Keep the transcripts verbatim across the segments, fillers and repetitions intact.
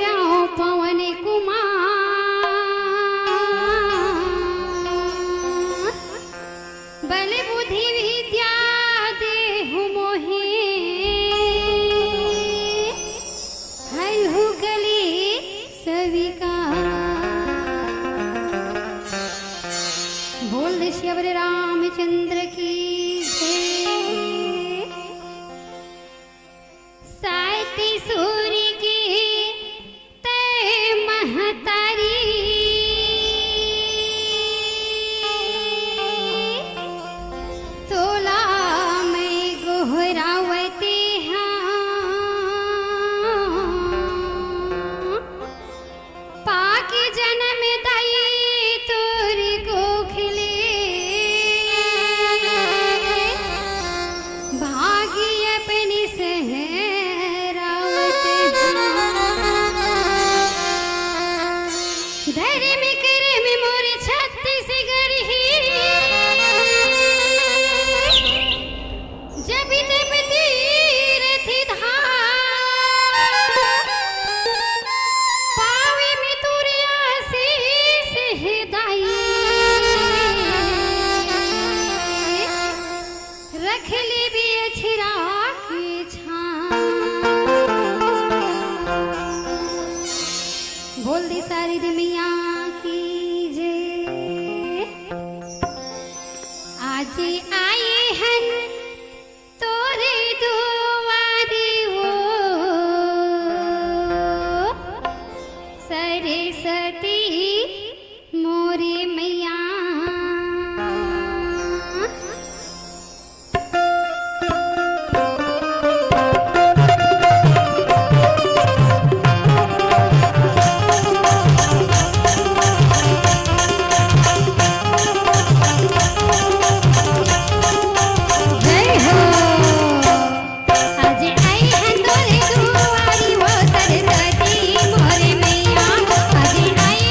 राव पवन कुमार, बल बुद्धि विद्या देहु मोहे, हरहु कलेस विकार। बोल दे सियावर रामचंद्र की जय। सात सूर की तैं महतारी, तोला मैं गोहरावते हँव। पाके जनम दाई तोर कोख ले, भागी अपनी सहरावत हँव। धर्म करम मोर छत्तीसगढ़ ही, जब जब तीरथ धाम, पावे में तोर आशीष हे दाई। रख लेबे अछरा के छाँव। बोल दे शारदे मैया की जय। आज आए हन तोरे दुआरी ओ सरस्वती मोरे मैया। जय हो। आज आई हन तोरे दुआरी ओ सरस्वती मोरे मैया। आज आई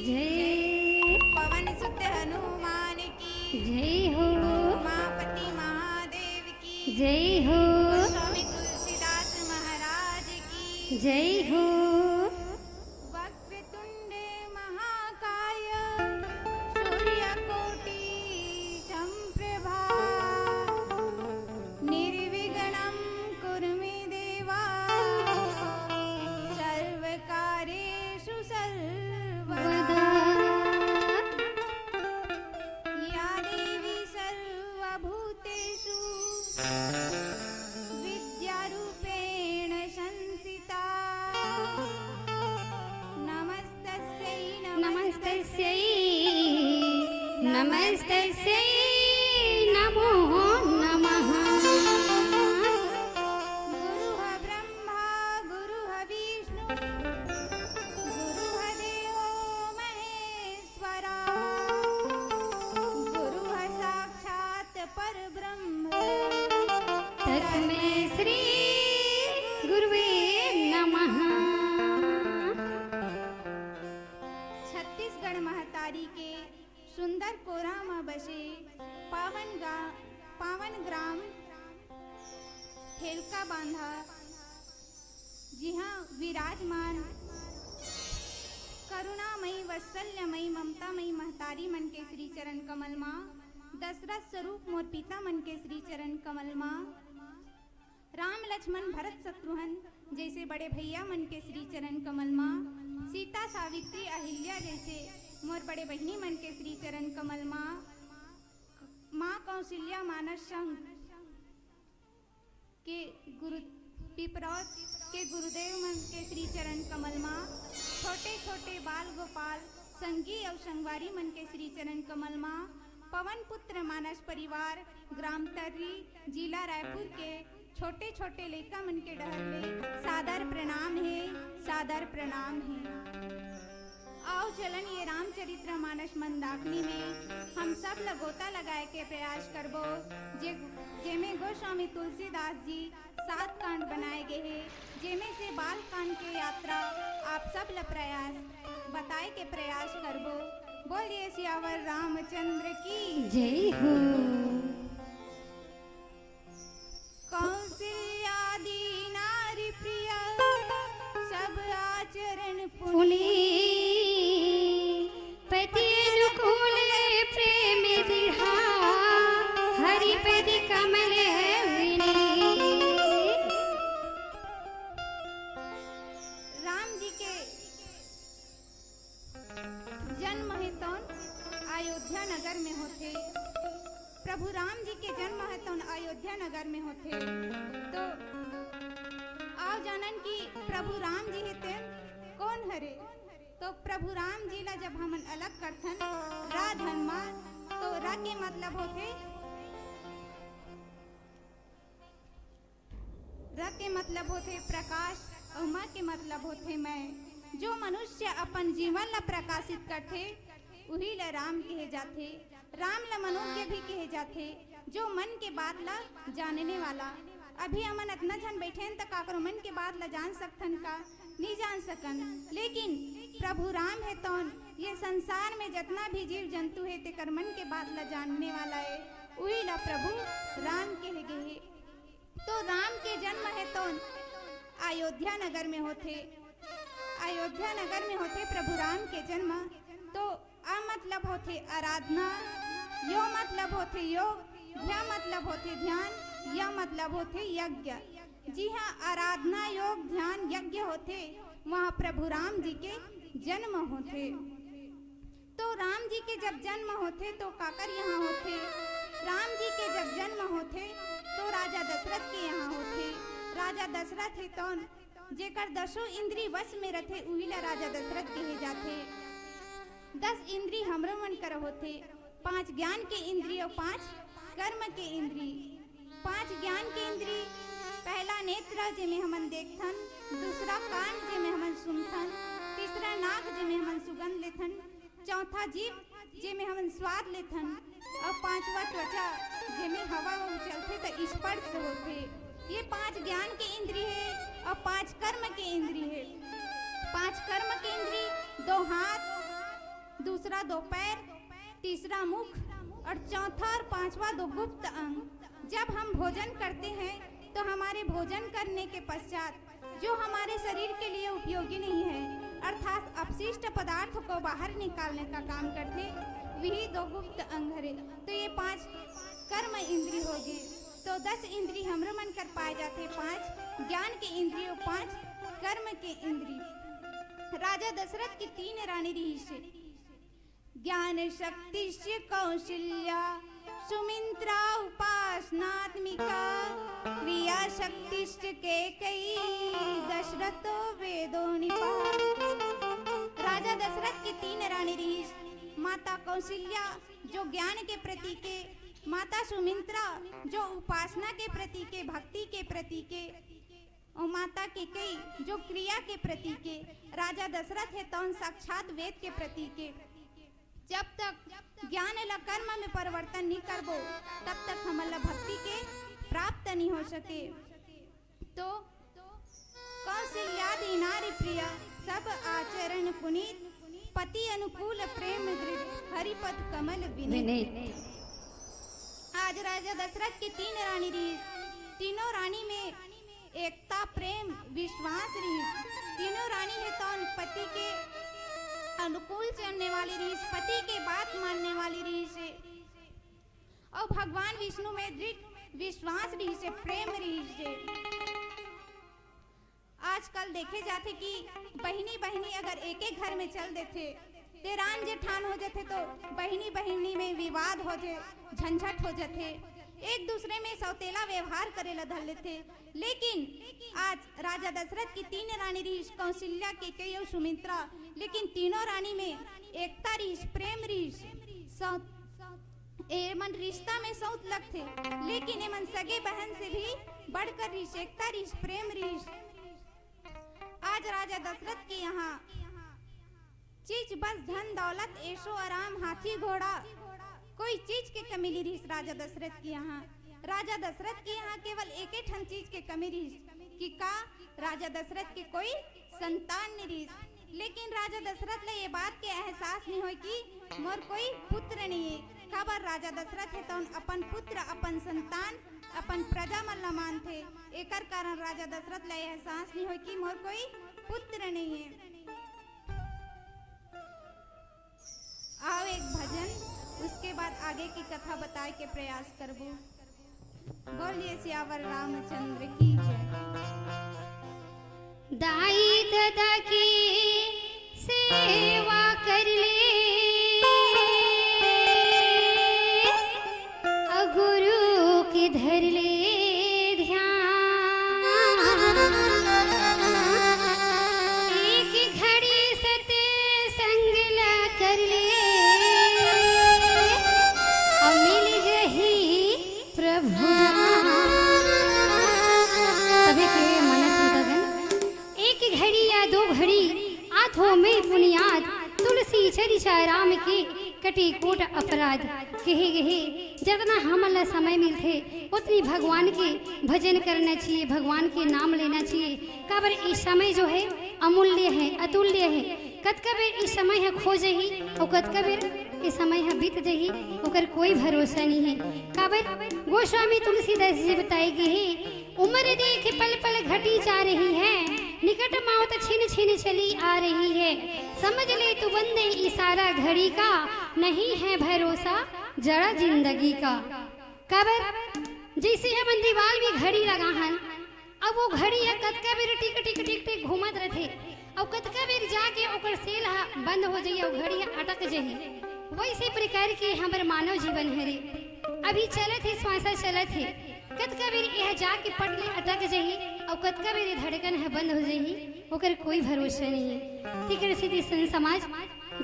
जय। पवन सुत हनुमान की जय हो। उमापति महादेव की जय हो। गोस्वामी तुलसीदास महाराज की जय हो। वक्रतुंड महाकाय सूर्यकोटि संप्रभा। निर्विघ्नं कुरु मे देवा सर्वकार्येषु सर्वदा। या देवी सर्वभूतेषु विद्यारूपेण संस्थिता। नमस्तस्यै नमस्तस्यै नमस्तस्यै नमो नमः। गुरुः ब्रह्मा गुरुः विष्णु गुरुः देवो महेश्वरा। गुरुः साक्षात् परब्रह्म तस्मै श्री गुरुवे नमः। छत्तीसगढ़ महतारी के सुंदर कोरा म बसे पावन गा-, पावन ग्राम हेलका बांधा, जिहां विराजमान करुणामयी, वात्सल्यमयी, ममतामयी महतारी मन के श्री चरण कमल मा, दशरथ स्वरूप मोर पिता मन के श्री चरण कमल मा, राम लक्ष्मण भरत शत्रुघ्न जैसे बड़े भैया मन के श्री चरण कमल मा, सीता सावित्री अहिल्या जैसे मोर बड़े बहिनी मन के श्री चरण कमल मा, माँ कौशल्या मानस संघ के गुरु, पिपरौत के गुरुदेव मन के श्री चरण कमल मा, छोटे छोटे बाल गोपाल संगी अउ संगवारी मन के श्री चरण कमल मा, पवन पुत्र मानस परिवार ग्राम तर्री जिला रायपुर के छोटे छोटे लइका मन के डहर ले सादर प्रणाम हे, सादर प्रणाम हे। आओ चलन ये रामचरित्र मानस मंदाकिनी में हम सब ल गोता लगाए के प्रयास करबो, जे, जेमे गोस्वामी तुलसीदास जी सात कांड बनाए गे हे, जेमे से बाल कांड के यात्रा आप सब ल प्रयास बताए के प्रयास करबो। बोलिए सियावर रामचंद्र की जय हो। कौशल्यादि नारी प्रिय सब आचरण पुनीत। पुनीत पति अनुकूल प्रेम दृढ़ा हरि पद कमल विनीत। राम जी के जन्म हे तौन अयोध्या नगर में होथे। प्रभु राम जी के जन्म हे तौन अयोध्या नगर में होथे। तो आओ जानन कि प्रभु राम जी हे तेन कौन हरे। तो प्रभु राम जी ला जब हमन अलग करथन रा धन मा, तो रा के मतलब होथे र के मतलब होथे प्रकाश अउ म के मतलब होथे मय। जो मनुष्य अपन जीवन ला प्रकाशित करथे, उही ला राम कहे जाथे। राम ला मनोज्ञ भी कहे जाथे, जो मन के बात ला जानने वाला। अभी हमन अतना झन बैठेन त काकरो मन के बात ला जान सकथन का? नी जान सकन। लेकिन प्रभु राम हे तौन ये संसार में जतना भी जीव जंतु हे तेकर मन के बात ला जानने वाला हे, उही ला प्रभु राम कहे गे हे। तो राम के जन्म हे तौन अयोध्या नगर में होथे। अयोध्या नगर में होथे प्रभु राम के जन्म। तो अ मतलब होथे आराधना, यो मतलब होथे योग, ध्या मतलब होथे ध्यान, य मतलब होथे यज्ञ। जी हाँ, आराधना, योग, ध्यान, यज्ञ होथे, वहाँ प्रभु राम जी के जन्म होथे। तो राम जी के जब जन्म होथे तो काकर यहाँ होथे? राम जी के जब जन्म होथे तो राजा दशरथ के यहाँ होथे। राजा दशरथ हे तौन जेकर दसों इंद्री वश में रथे, उही ला राजा दशरथ कहे जाथे। दस इंद्री हमरो मन कर होथे, पांच ज्ञान के इंद्री अउ पांच कर्म के इंद्री। पांच ज्ञान के इंद्री, पहला नेत्र जेमे हमन देखथन, दूसरा कान जेमे हमन सुनथन, तीसरा नाक जेमे हमन सुगंध लेथन, चौथा जीभ जेमे हमन स्वाद लेथन, अउ पांचवा त्वचा जेमे हवा उचलथे त स्पर्श होथे। ये पांच ज्ञान के इंद्री हे अउ पांच कर्म के इंद्री हे। पांच कर्म के इंद्री, दो हाथ, दूसरा दो पैर, तीसरा मुख और चौथा और पांचवा दो गुप्त अंग। जब हम भोजन करते हैं तो हमारे भोजन करने के पश्चात जो हमारे शरीर के लिए उपयोगी नहीं है, अर्थात अपशिष्ट पदार्थ को बाहर निकालने का काम करते, वही दो गुप्त अंग हरे। तो ये पांच कर्म इंद्री होगे। तो दस इंद्री हमरो मन कर पाए जाते, पांच ज्ञान के इंद्री और पांच कर्म के इंद्री। राजा दशरथ की तीन रानी रहिस हे। ज्ञान शक्तिश्च कौशल्या सुमित्रा उपासनात्मिका, क्रिया शक्तिश्च कैकयी दशरथो वेदो निपा। राजा दशरथ की तीन रानी रहिस, माता कौशल्या जो ज्ञान के प्रतीक हे, माता सुमित्रा जो उपासना के प्रतीक हे, भक्ति के प्रतीक हे, और माता कैकयी जो क्रिया के प्रतीक हे, राजा दशरथ हे तौन साक्षात वेद के प्रतीक हे। जब तक ज्ञान ला कर्म में परिवर्तन नहीं करबो, तब तक हमन ला भक्ति के प्राप्त नहीं हो सके। तो कौशल्यादि नारी प्रिय, सब आचरण पुनीत, पति अनुकूल प्रेम दृढ़, हरिपद कमल विनीत। विनीत। आज राजा दशरथ की तीन रानी रहिस, तीनों रानी में एकता, प्रेम, विश्वास रहिस। तीनों रानी हे तौन पति के अनुकूल चलने वाली रहिस, पति के बात मानने वाली रहिस हे। और भगवान विष्णु में दृढ़ विश्वास रहिस हे, प्रेम रहिस हे। आजकल देखे जाथे कि बहिनी बहिनी अगर एके घर में चल देथे, देरान जेठान हो जाथे तो बहिनी बहिनी में विवाद हो जे, झंझट हो जाथे, एक दूसरे में सौतेला व्यवहार करे ला धर लेथे। लेकिन आज राजा दशरथ की तीन रानी रहिस, कौशल्या, कैकयी और सुमित्रा, लेकिन तीनों रानी में एकता रहिस, प्रेम रहिस, सौ-, ए मन रिश्ता में सौत लगथे, लेकिन ए मन सगे बहन से भी बढ़कर रहिस, एकता रहिस, प्रेम रहिस। आज राजा दशरथ के यहाँ चीज बस धन दौलत, ऐशो आराम, हाथी घोड़ा, कोई चीज के कमी नहीं रहिस राजा दशरथ के यहाँ। राजा दशरथ के यहाँ केवल एके ठन चीज के कमी रहिस कि का राजा दशरथ के कोई संतान नहीं रहिस। लेकिन राजा दशरथ ला ये बात के एहसास नहीं होय कि मोर कोई पुत्र नहीं है। काबर राजा दशरथ हे तौन अपन पुत्र, अपन संतान, अपन प्रजा मन ला मानथे। एकर कारण राजा दशरथ ला ये एहसास नहीं होय कि मोर कोई पुत्र नहीं है। आओ एक भजन, उसके बाद आगे की कथा बताए के प्रयास करबो। बोलिए सियावर रामचंद्र की जय। दाई ददा की सेवा कर ले, अउ गुरु के धर ले ध्यान। एक घड़ी सत्संग ला कर ले, अउ मिल जही प्रभु। सभी के मानस श्रोतागण, एक घड़ी या दो घड़ी आथो में पुनियाद, तुलसी चरिचा राम के कटे कोट अपराध। कहे गहे, जतना हमन ला समय मिलथे, उतनी भगवान के भजन करना चाहिए, भगवान के नाम लेना चाहिए। काबर ये समय जो है, अमूल्य है, अतुल्य है। कतका बेर ये समय ह खो जही अउ कतका बेर ये समय ह बीत जही, ओकर कोई भरोसा नहीं है। काबर गोस्वामी तुलसीदास जी बताए गे हे, उम्र देख पल पल घटी जा रही है, निकट मौत छिन छिन चली आ रही है। समझ ले तू बंदे इशारा घड़ी का, नहीं है भरोसा जरा जिंदगी का। काबर जैसे हमन दीवाल में घड़ी लगा हन, अब वो घड़ी ह कतका बेर टिक टिक टिक टिक घूमत रथे, अउ कतका बेर जाके ओकर सेल ह बंद हो जाही अउ घड़ी ह अटक जाही। वैसे प्रकार के हमर मानव जीवन हरे। अभी चलत हे, श्वासा चलत हे, कतका बेर यह जाके पट ले अटक जाही अउ कतका बेर ये धड़कन ह बंद हो जाही, ओकर कोई भरोसा नहीं है। तेकर सेती संत समाज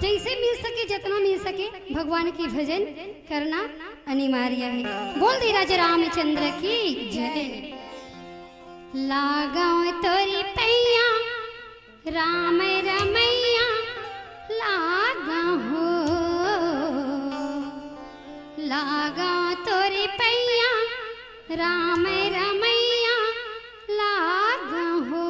जैसे मिल सके, जतना मिल सके, भगवान के भजन करना अनिवार्य है। बोल दे राजा रामचंद्र की जय। लागव तोरी पैया राम रमैया, लागव हो, लागव तोरी पैया राम रमैया, लागव हो।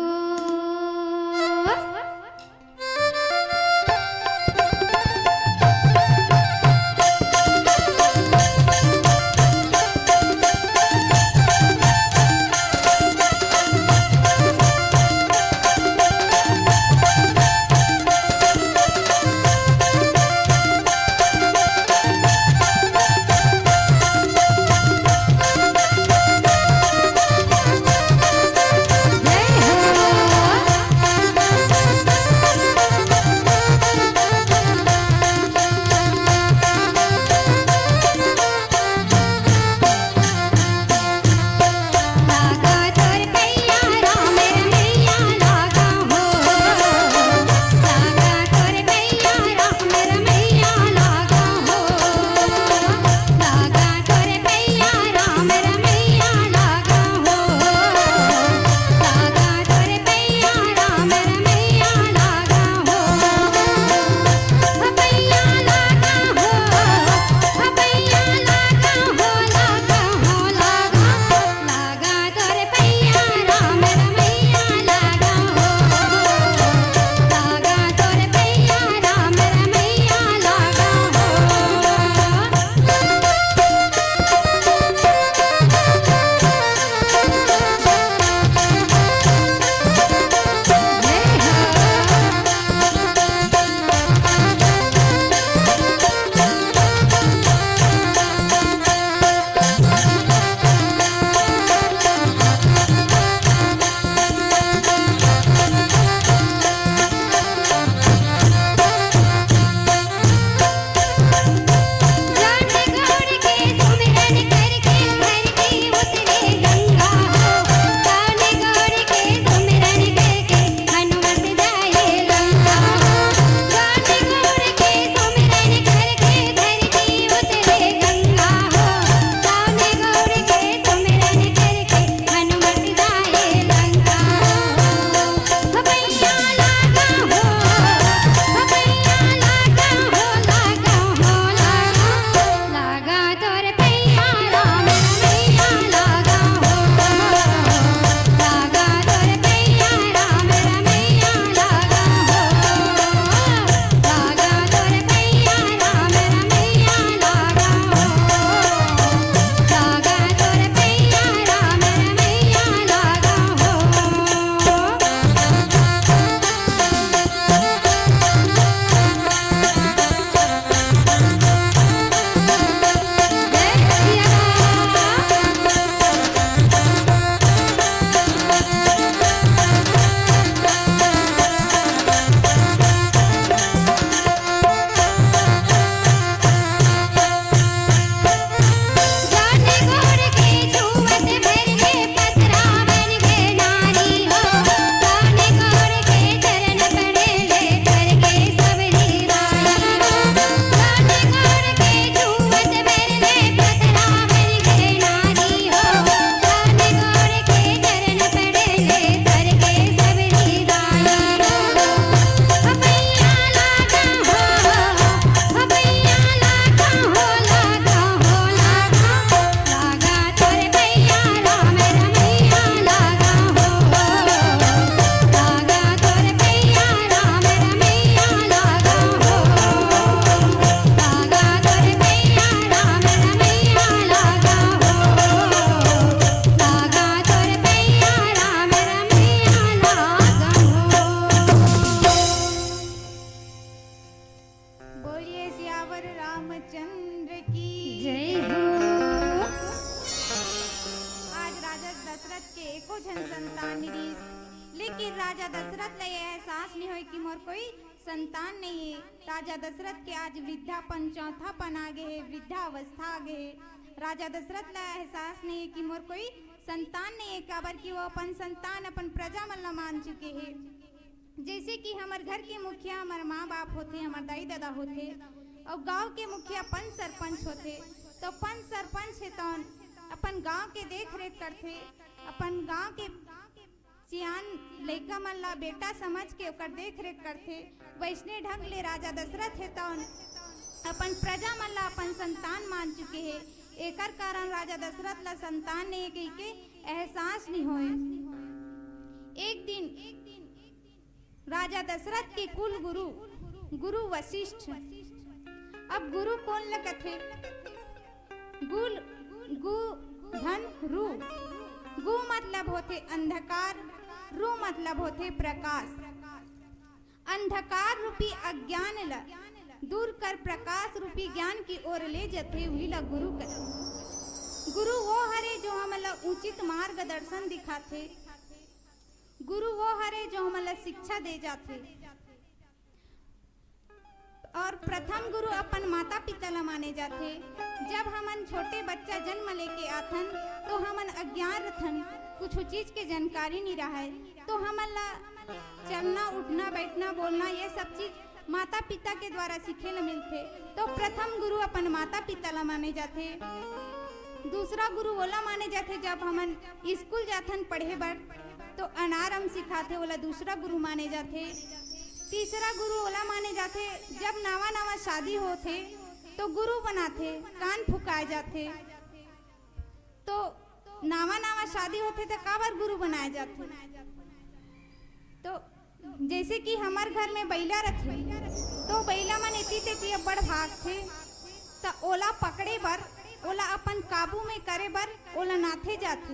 रामचंद्र की जय हो। आज राजा दशरथ के एको झन संतान नइ रिहिस, लेकिन राजा दशरथ ला ये एहसास नइ होय कि मोर कोई संतान नइ हे। राजा दशरथ के आज वृद्धापन, चौथापन आ गे हे, वृद्धावस्था आ गे हे। राजा दशरथ ला एहसास नइ हे कि मोर कोई संतान नइ हे, काबर कि वो अपन संतान, अपन प्रजा मन ला मान चुके हे। जैसे कि हमर घर के मुखिया हमर माँ बाप होथे, हमर दाई ददा होथे, अउ गांव के मुखिया पंच सरपंच होथे। तो पंच सरपंच हे तौन अपन गांव के देख रेख करथे, अपन गांव के सियान लइका मन ला बेटा समझ के ओकर देख रेख करथे। वैसने ढंग ले राजा दशरथ हे तौन अपन प्रजा मन ला अपन संतान मान चुके हे। एकर कारण राजा दशरथ ला संतान नइ हे कहिके एहसास नइ होय। एक दिन राजा दशरथ के कुल गुरु, गुरु वशिष्ठ। अब गुरु कोन ल कथे? गुल, गु, धन, रु। गु मतलब होथे अंधकार, रु मतलब होथे प्रकाश। अंधकार रूपी अज्ञान ल दूर कर प्रकाश रूपी ज्ञान की ओर ले जथे, उही ल गुरु कथे। गुरु वो हरे जो हमन ल उचित मार्गदर्शन दिखाथे। गुरु वो हरे जो हमन ला शिक्षा दे जाथे। और प्रथम गुरु अपन माता पिता ला माने जाथे। जब हमन छोटे बच्चा जन्म लेके आथन, तो हमन अज्ञान रथन, कुछ चीज के जानकारी नइ रहय, तो हमन ला चलना, उठना, बैठना, बोलना, ये सब चीज माता पिता के द्वारा सीखे ल मिलथे। तो प्रथम गुरु अपन माता पिता ला माने जाथे। दूसरा गुरु ओला माने जाथे, जब हमन स्कूल जाथन पढ़े बर, तो अनारम सिखाथे, ओला दूसरा गुरु माने जाथे। तीसरा गुरु ओला माने जाथे, जब नवा नवा शादी होथे, तो गुरु बनाथे, कान फुकाए जाथे। तो नवा नवा शादी होथे, तो काबर गुरु बनाए जाथे? तो जैसे कि हमर घर में बइला रथे, तो बइला मन एती तेती अब्बड़ भागथे, त ओला पकड़े बर, ओला अपन काबू में करे बर ओला नाथे जाथे।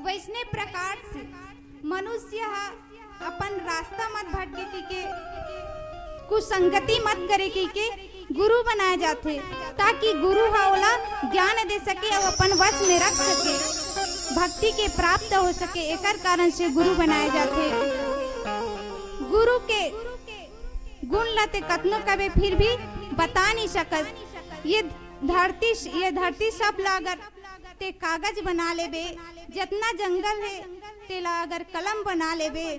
वैसने प्रकार से मनुष्य ह अपन रास्ता मत भटके कहिके, कुसंगति मत करे कहिके गुरु बनाए जाथे, ताकि गुरु ह ओला ज्ञान दे सके अउ अपन वश में रख सके, भक्ति के प्राप्त हो सके। एकर कारण से गुरु बनाए जाथे। गुरु के गुण ला ते कतनो कबे फिर भी बता नइ सकस। ये धरती, ये धरती सब ला अगर ते कागज बना लेबे, जतना जंगल हे तेला अगर कलम बना लेबे,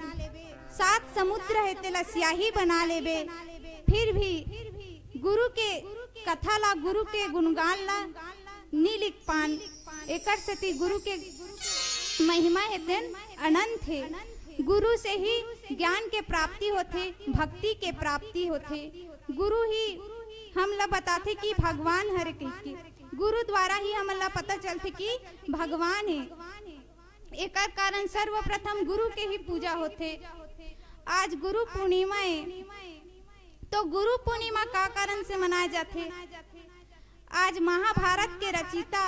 सात समुद्र हे तेला स्याही बना लेबे, फिर भी गुरु के कथा ला, गुरु के गुणगान ला नी लिख पान। एकर सेती गुरु के महिमा हे तेन अनंत हे। गुरु से ही ज्ञान के प्राप्ति होथे, भक्ति के प्राप्ति होथे। गुरु ही हमला बताथे कि भगवान हरे कहिके। गुरु द्वारा ही हमन ला पता चलथे कि भगवान हे। एकर कारण सर्वप्रथम गुरु के ही पूजा होथे। आज गुरु पूर्णिमा हे, तो गुरु पूर्णिमा का कारण से मनाए जाथे? आज महाभारत के रचयिता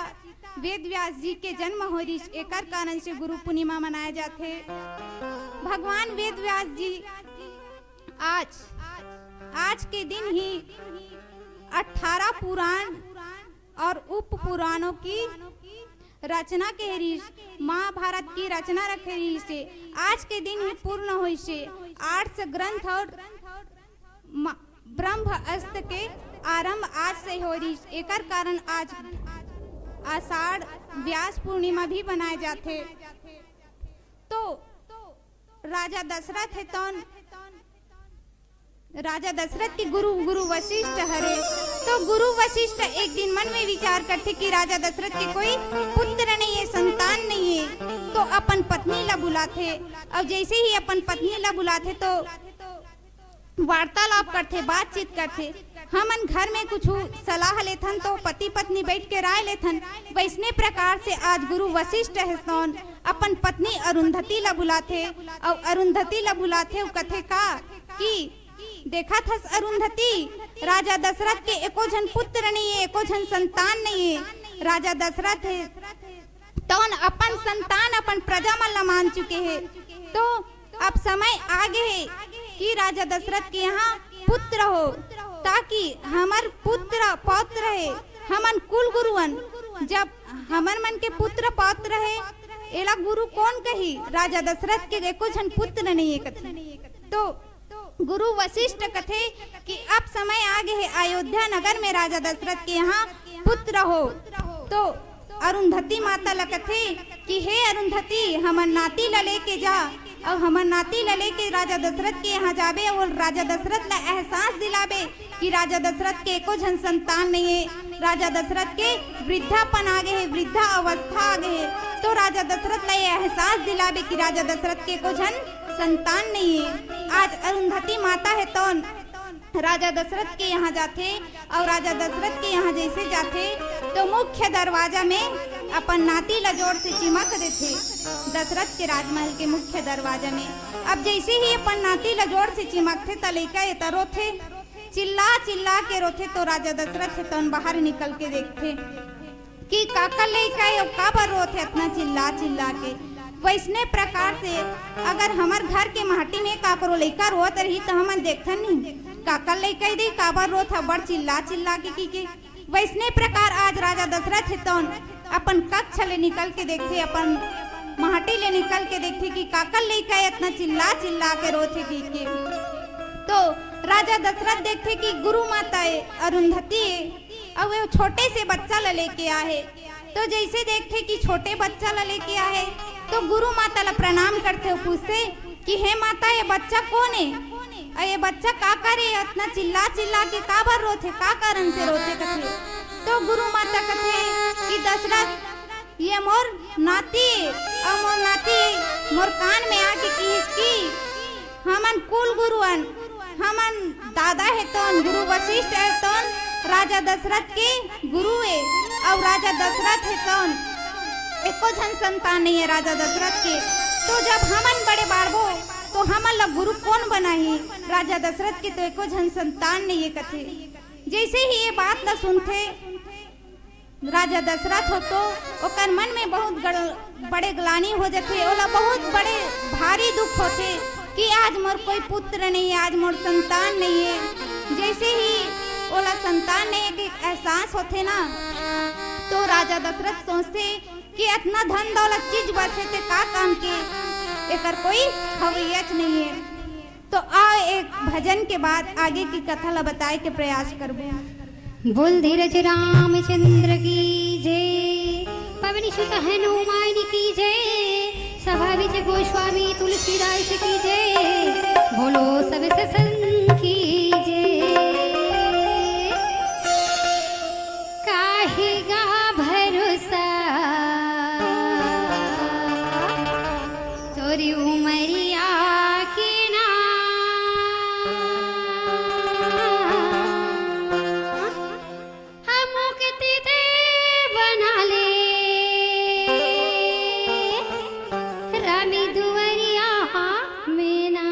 वेद व्यास जी के जन्म होय रिहिस, एकर कारण से गुरु पूर्णिमा मनाए जाथे। भगवान वेद व्यास जी आज, आज के दिन ही अठारह पुराण और उप पुराणों की रचना करे रिहिस, महाभारत की रचना करे रिहिस हे। आज के दिन ही पूर्ण होइस हे। आर्ष ग्रंथ और म-, ब्रह्म अस्त्र के आरंभ आज से होय रिहिस। एकर कारण आज आषाढ़ व्यास पूर्णिमा भी मनाए जाथे। तो राजा दशरथ हे तौन, राजा दशरथ के गुरु, गुरु वशिष्ठ हरे। तो गुरु वशिष्ठ एक दिन मन में विचार करथे कि राजा दशरथ के कोई पुत्र नइ हे, संतान नइ हे। तो अपन पत्नी ला बुलाथे, अउ जैसे ही अपन पत्नी ला बुलाथे तो वार्तालाप करथे, बातचीत करथे। हमन घर में कुछ सलाह लेथन तो पति पत्नी बैठ के राय लेथन। वैसने प्रकार से आज गुरु वशिष्ठ हे तौन अपन पत्नी अरुंधति ला बुलाथे, अउ अरुंधति ला बुलाथे, अउ कथे का कि देखत हस अरुंधति, राजा दशरथ के एको झन पुत्र नइ हे, एको झन संतान नइ हे। राजा दशरथ हे तौन अपन संतान, अपन प्रजा मन ला मान चुके हे। तो अब समय आ गे हे कि राजा दशरथ के यहाँ पुत्र हो। ताकि हमर पुत्र पौत्र हे, हमन कुल गुरुअन, जब हमर मन के पुत्र पौत्र हे, एला गुरु कोन कही? राजा दशरथ के एको झन पुत्र नइये कथे। तो गुरु वशिष्ठ कथे कि अब समय आ गे हे अयोध्या नगर में राजा दशरथ के यहाँ पुत्र हो। तो अरुंधति माता ल कथे कि हे अरुंधति, हमर नाती ल लेके जा, अउ हमर नाती ल लेके राजा दशरथ के यहाँ जाबे, अउ राजा दशरथ ल एहसास दिलाबे कि राजा दशरथ के एको झन संतान नइये, राजा दशरथ के वृद्धापन आ गे हे, वृद्धा अवस्था आ गे हे। तो राजा दशरथ ल ये एहसास दिलाबे कि राजा दशरथ के एको झन संतान नइये। आज अरुंधति माता हे तौन राजा दशरथ के यहाँ जाथे, अउ राजा दशरथ के यहाँ जैसे जाथे, तो मुख्य दरवाजा में अपन नाती ला जोर से चिमक देथे, दशरथ के राजमहल के मुख्य दरवाजा में। अब जैसे ही अपन नाती ला जोर से चिमकथे, त लइका ए त रोथे, चिल्ला चिल्ला के रोथे। तो राजा दशरथ हे तौन बाहर निकल के देखथे कि काकर लइका ए, अउ काबर रोत हे अतना चिल्ला चिल्ला के। वैसने प्रकार से अगर हमर घर के माटी में काकरो लइका रोत रही, त हमन देखथन नहीं, काकर लइका ए दे, काबर रोत हे बड़ चिल्ला चिल्ला के, की के। वैसने प्रकार आज राजा दशरथ हे तौन अपन कक्ष ले निकल के देखथे, अपन माटी ले निकल के देखथे कि काकर लइका ए अतना चिल्ला चिल्ला के रोत हे, की के। तो राजा दशरथ देखथे कि गुरु माता ए, अरुंधति ए, अउ वो छोटे से बच्चा ला लेके आहे। तो जैसे देखथे कि छोटे बच्चा ला लेके आहे, तो गुरु माता ला प्रणाम करथे अउ पूछथे कि हे माता, ये बच्चा कोन ए? अउ ये बच्चा काकर ए, अतना चिल्ला चिल्ला के काबर रोथे, का कारण से रोथे कथे। तो गुरु माता कथे कि दशरथ, ये मोर नाती ए, अउ मोर नाती मोर कान में आके किहिस कि हमन कुल गुरुअन, हमन दादा हे तौन, गुरु वशिष्ठ हे तौन, राजा दशरथ के गुरु ए, अउ राजा दशरथ हे तौन, एको झन संतान नइये राजा दशरथ के। तो जब हमन बड़े बाढ़बो, तो हमन ला गुरु कोन बनाही? राजा दशरथ के तो एको झन संतान नइये कथे। जैसे ही ये बात ला सुनथे, राजा दशरथ हो तो ओकर मन में बहुत गल-, बड़े ग्लानि हो जथे, ओला बहुत बड़े भारी दुख होथे कि आज मोर कोई पुत्र नइये, आज मोर संतान नइये। जैसे ही ओला संतान नइये के एहसास होथे ना, तो राजा दशरथ सोचथे कि अतना धन दौलत चीज बस हे ते का काम के, एकर कोई खवैयच नइये। तो आ एक भजन के बाद आगे की कथा ला बताए के प्रयास करबो। बोल धीरज रामचंद्र की जय, पवन सुत हनुमान की जय, सभा विच गोस्वामी तुलसीदास की जय, बोलो सब सत्संग की जय। काहे गा भरोसा तोरी उमरिया के ना, हमो के तेते बना ले रामी दुवरिया में ना।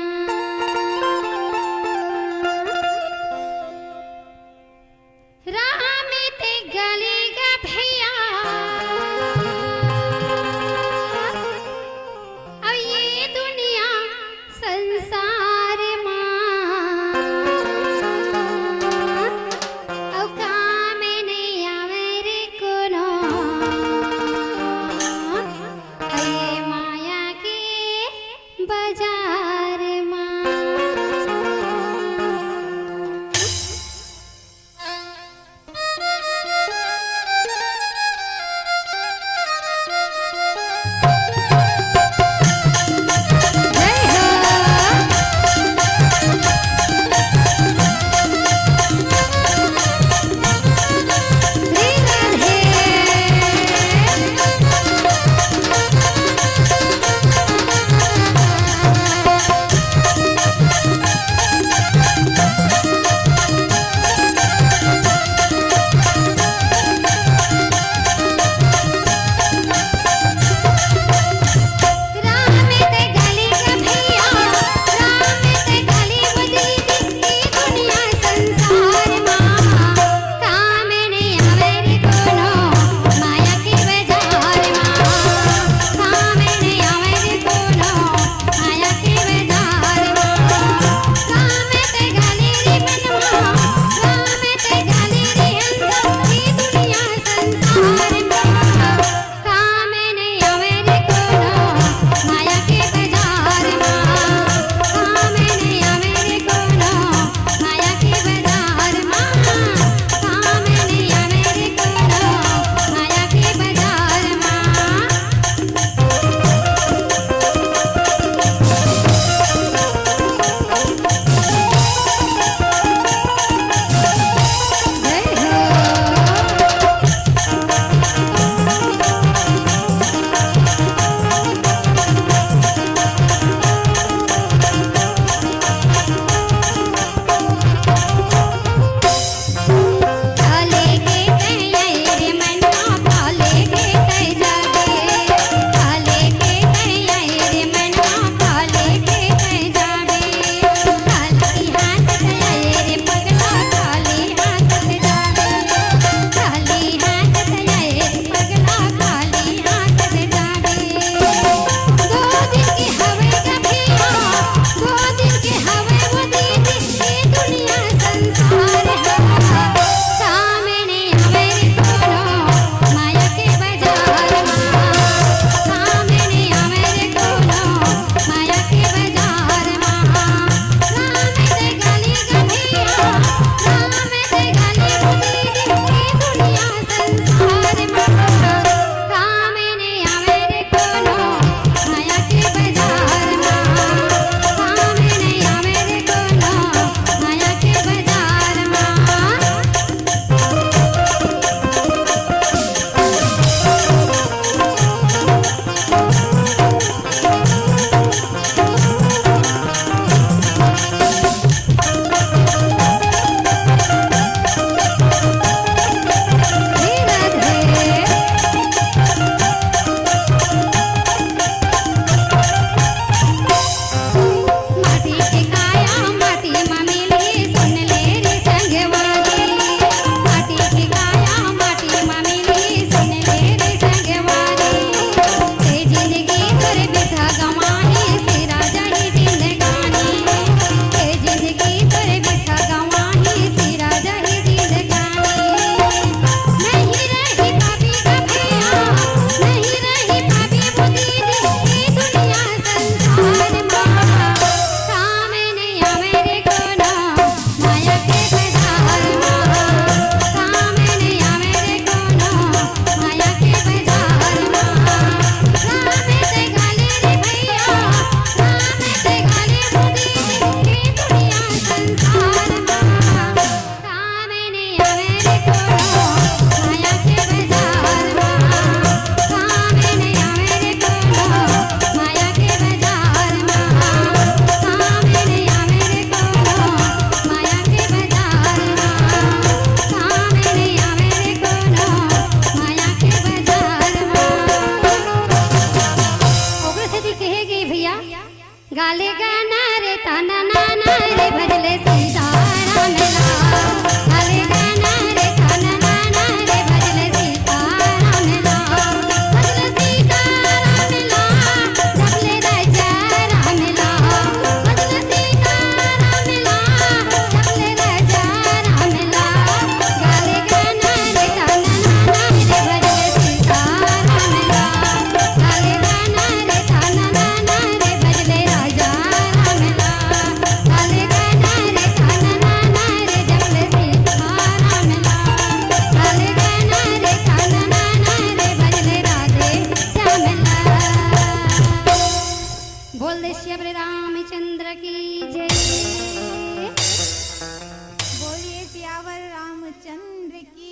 चंद्र की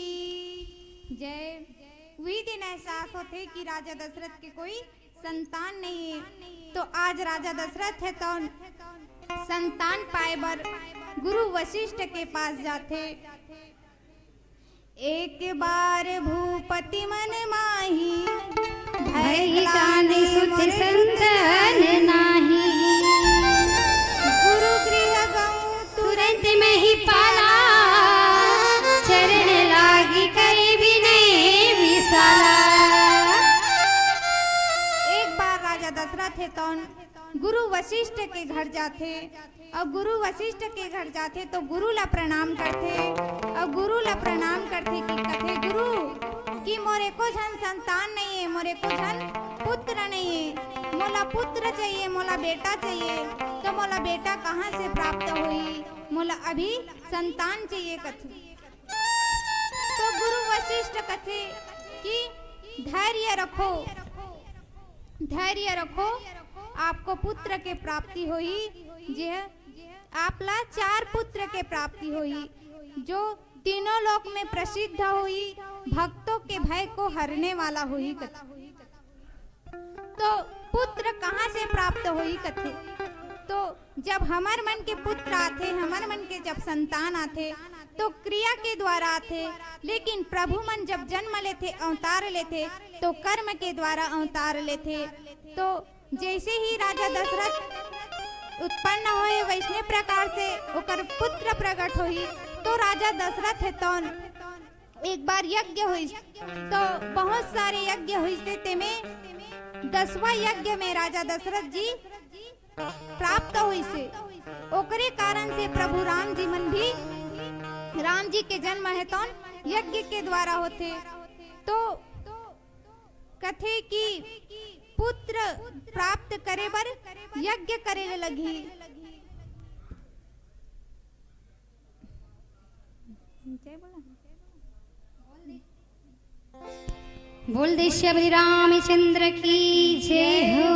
जय। उही दिन एहसास होथे कि राजा दशरथ के कोई संतान नहीं है। तो आज राजा दशरथ हे तो संतान पाए बर गुरु वशिष्ठ के पास जाथे। एक बार भूपति मन माही, भई ग्लानि सुत संतन नाही। गुरु गृह गऊ तुरंत महि पाला, चरण लागि करि बिनय बिसाला। एक बार राजा दशरथ हे तौन गुरु वशिष्ठ के घर जाथे, अउ गुरु वशिष्ठ के घर जाथे तो गुरु ला प्रणाम करथे, अउ गुरु ला प्रणाम करथे कि कथे, गुरु, कि मोर एको झन संतान नहीं है, मोर एको झन पुत्र नहीं है, मोला पुत्र चाहिए, मोला बेटा चाहिए, तो मोला बेटा कहाँ से प्राप्त होही? मोला अभी संतान चाहिए कथे। तो गुरु वशिष्ठ कथे कि धैर्य रखो, धैर्य रखो, आपको पुत्र के प्राप्ति होही, जे आप ला चार पुत्र के प्राप्ति होही, जो तीनों लोक में प्रसिद्ध होही, भक्तों के भय को हरने वाला होही। तो पुत्र कहाँ से प्राप्त होही कथे? तो जब हमर मन के पुत्र आथे, हमर मन के जब संतान आथे, तो क्रिया के द्वारा आथे, लेकिन प्रभु मन जब जन्म लेथे, अवतार लेथे, तो कर्म के द्वारा अवतार लेथे। तो जैसे ही राजा दशरथ उत्पन्न होए, वैसने प्रकार से ओकर पुत्र प्रकट होही। तो राजा दशरथ हे तौन एक बार यज्ञ होइस, तो बहुत सारे यज्ञ होइस थे, तेमे दसवां यज्ञ में राजा दशरथ जी प्राप्त होइस हे। ओकरे कारण से प्रभु राम जी मन भी, राम जी के जन्म हे तौन यज्ञ के द्वारा होथे। तो कथे कि पुत्र प्राप्त करे बर यज्ञ करे ले लगही। जय बोला। बोल दे श्री रामचंद्र की जय हो।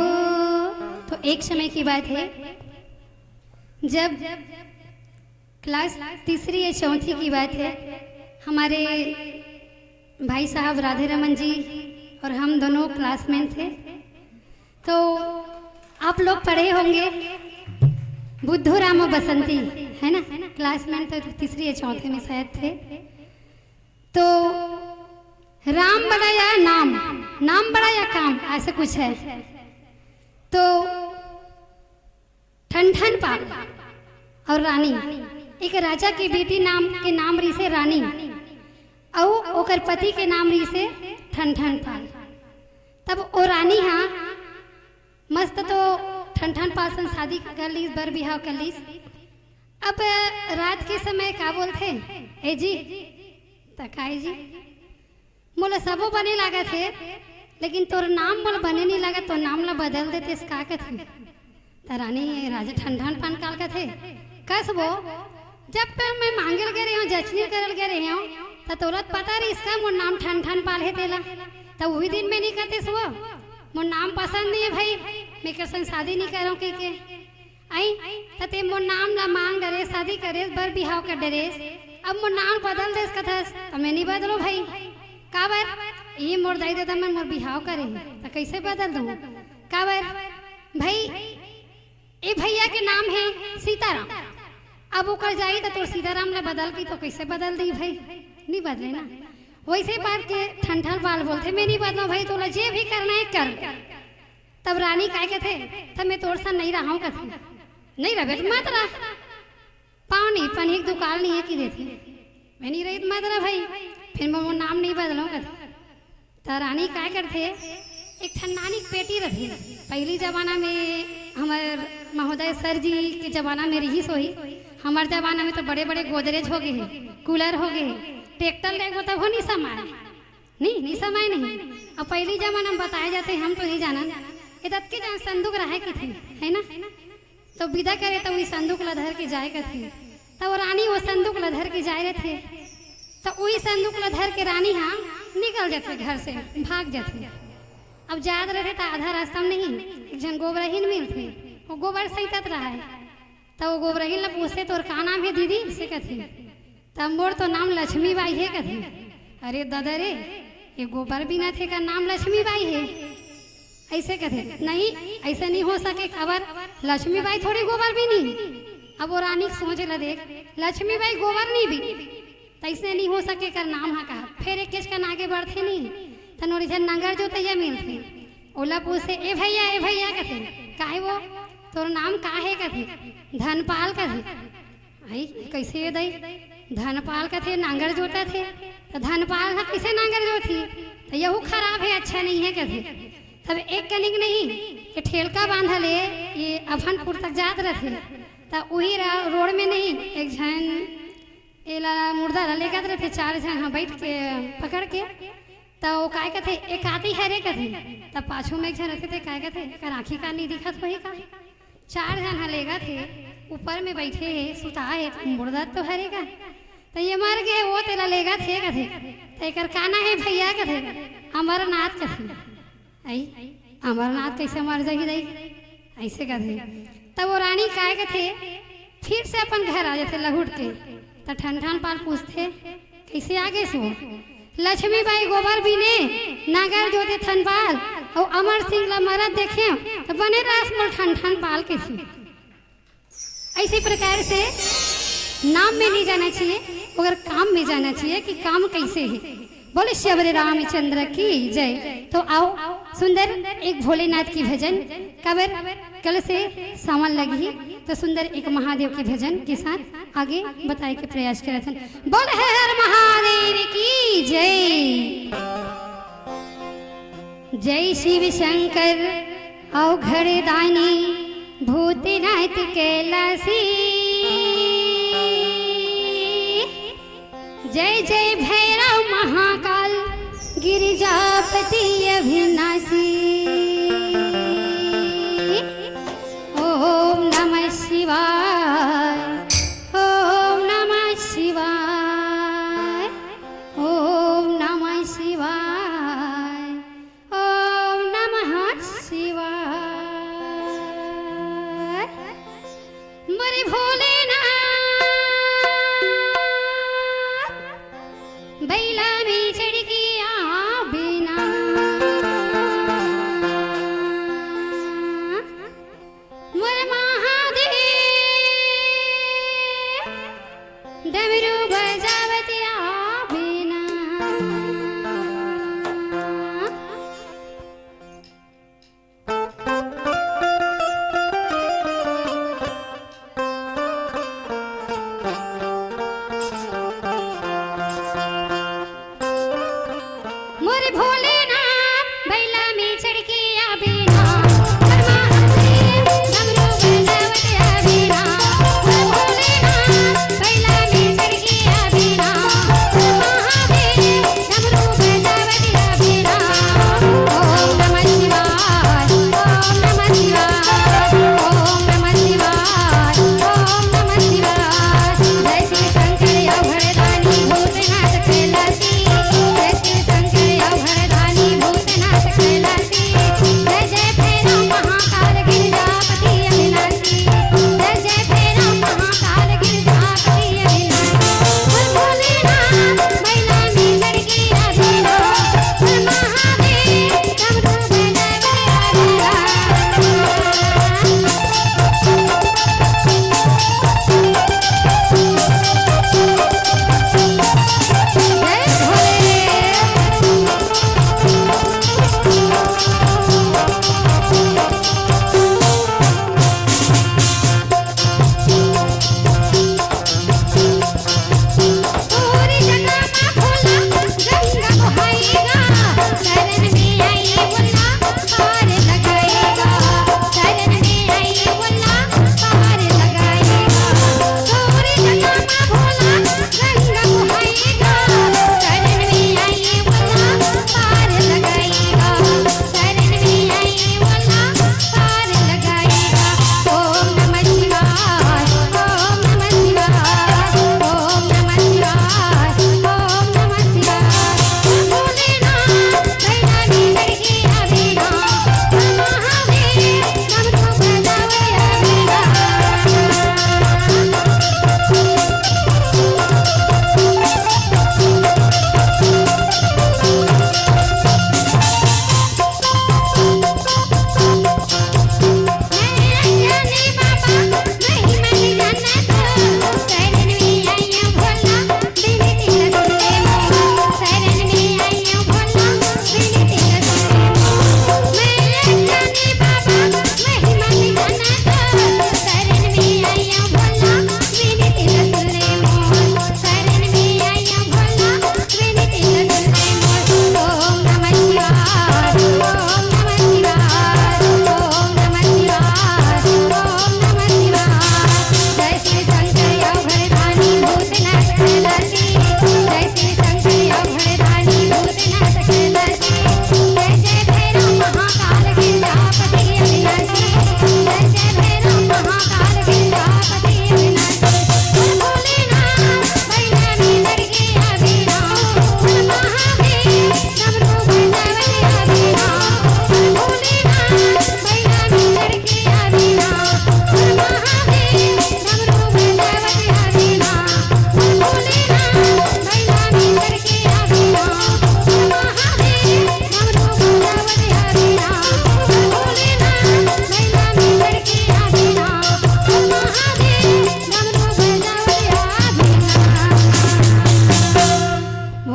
तो एक समय की बात है, जब क्लास तीसरी या चौथी की बात है, हमारे भाई साहब राधे रमन जी और हम दोनों क्लासमेट थे। तो आप लोग पढ़े होंगे बुद्धू राम और बसंती, है ना? क्लासमेट तो तीसरी या चौथी में शायद थे। तो राम बड़ा या नाम, नाम बड़ा या काम, ऐसे कुछ है। तो ठनठन पाल और रानी, एक राजा के बेटी नाम के नाम रहिसे रानी, अउ ओकर पति के नाम रहिसे ठनठन पाल। तब ओ रानी हा मस्त तो ठनठन पाल सन शादी कर लीस, बर बिहाव कर लीस। अब रात के समय का बोलथे, "ए जी, त काय जी, मोला सबो बने लागत हे, लेकिन तोर नाम मोला बने नहीं लागत, तोर नाम ला बदल देतेस का कथे?" त रानी राजा ठनठन पाल कथे, "कस वो, जब मैं मांगे ल गे रहे हूँ, जचनी करल गे रहे हूँ, त तोला पता रहिस का मोर नाम ठनठन पाल हे तेला? त उही दिन में नहीं कतेस वो, मोर नाम पसंद नहीं है भाई, मैं एकर संग शादी नहीं करंव कहिके।" आई, त ते मोर नाम ला मांग डरेस, शादी करेस, बर बिहाव कर डरेस, अब मोर नाम बदल देस कथस, त मैं नहीं बदलो भाई। काबर? ये मोर दाई ददा मन मोर बिहाव करे, त कैसे बदल दूँ? काबर? भाई, ए भैया के नाम है सीताराम, अब ओकर जाई त तोर सीताराम ला बदल की तो कैसे बदल दी भाई? नहीं बदले ना। वैसे बात के ठनठन पाल बोलथे, "मैं नहीं बदलो भाई, तोला जे भी करना है कर।" तब रानी काय कथे, "त मैं तोर सन नहीं रहूं," कथे। "नहीं रहे त मत रह, पाँव नहीं पनिक दुकाल नहीं है कि देथे, मैं नहीं रही त मत रह भाई, फिर मैं वो नाम नहीं बदलूं," कथे। त रानी काय करथे, एक ठन नानी पेटी रथे, पहली जमाना में हमर महोदय सर जी के जमाना में रहिस होही, हमर जमाना में तो बड़े-बड़े गोदरेज हो गए हे, कूलर हो गए हे, ट्रैक्टर लेगो तब हो नहीं समाए। नहीं, नहीं समय नहीं। अब पहली जमाना में बताए जाते, हम तो नहीं जानन। ये ततके जान संदूक रहे की थी, है ना? तो विदा करे तो वही संदूक ला धर के जाए करती। तब वो रानी वो संदूक ला धर के जाए रहते। तो वही संदूक ला धर के रानी हाँ निकल जाते घर से, भाग जाते। अब जात रहते तो आधा रास्ता में नहीं, एक जन गोबरहीन मिलते, वो गोबर सैतत रहा है। तो वो गोबरहीन ला पूछते, "तोर का नाम है दीदी?" से कथी। "तब मोर तो नाम लक्ष्मी बाई हे," कथे। "अरे ददा रे, ये गोबर बीनत हे, एकर नाम लक्ष्मी बाई हे?" अइसे कथे, "नहीं, अइसे नइ हो सके, काबर लक्ष्मी बाई थोड़ी गोबर बीनही।" अब वो रानी के सोच ल देख, लक्ष्मी बाई गोबर नइ बीनही, त अइसे नइ हो सके, एकर नाम ह का। फेर एकेच कन आगे बढ़थे नहीं, त नोरी झन नांगर जोतइया मिलथे। ओला पूछथे, "ए भइया, ए भइया," कथे। "काहे वो? तोर नाम का हे?" कथे। "धनपाल," कथे। "आई, कइसे हे दई? धनपाल कथे, नांगर जोतत हे, त धनपाल ह कइसे नांगर जोतही? त यहू खराब हे, अच्छा नइ हे," कथे। तब एक कनिक नहीं, ये ठेलका बांधा ले, ये अभनपुर तक जात रथे, त उही रा-, रोड में नहीं, एक झन एला मुर्दा ला लेगत रथे, चार झन ह बइठ के, पकड़ के, त वो काय कथे, "एक आती हरे," कथे। त पाछू में एक झन रथे, ते काय कथे, "एकर आँखी कान नइ दिखत होही का?" चार झन ह लेगत हे, ऊपर में बइठे हे, सुता हे, त मुर्दा तो हरे का। त ये मर गे, वो तेला लेगत हे कथे। त एकर का नाम हे भइया कथे, अमरनाथ कथे। आई, अमरनाथ कइसे मर जाही दई? अइसे कथे। तब वो रानी काय कथे, फिर से अपन घर आ जाथे लहुट के। त ठन ठन पाल पूछथे, कइसे आ गेस वो? लक्ष्मी बाई गोबर बीने, नांगर जोते धनपाल, अउ अमर सिंह ला मरत देखेंव, त बने रहस मोर ठन ठन पाल कथे। इसी प्रकार से नाम में नहीं जाना चाहिए, मगर काम में जाना चाहिए कि काम कैसे है। बोले श्री रामचंद्र की जय। तो आओ सुंदर एक भोलेनाथ की भजन, काबर कल से सावन लगही, तो सुंदर एक महादेव के भजन के साथ आगे बताए के प्रयास करत हन। बोल हर हर महादेव की जय। जय शिव शंकर अवघड़दानी भूतनाथ कैलासी। जय जय भैरव महाकाल गिरिजापति अविनाशी। ओम नमः शिवाय, ओम नमः शिवाय, ओम नमः शिवाय, ओम नमः शिवाय। मोरे भोलेनाथ, बैला में चढ़ के आबे ना। मोर महादेव, डमरू बजावत आबे ना। मोर भोलेनाथ, बैला में चढ़ के आबे ना। मोर महादेव, डमरू बजावत आबे ना। मोर भोलेनाथ, बैला में चढ़ के आबे ना। मोर महादेव, डमरू बजावत आबे ना। ओम नमः शिवाय, ओम नमः शिवाय, ओम नमः शिवाय, ओम नमः शिवाय। जय शिव शंकर अवघड़दानी भूतनाथ कैलासी। जय शिव शंकर अवघड़दानी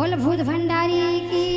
बोल भूत भंडारी की।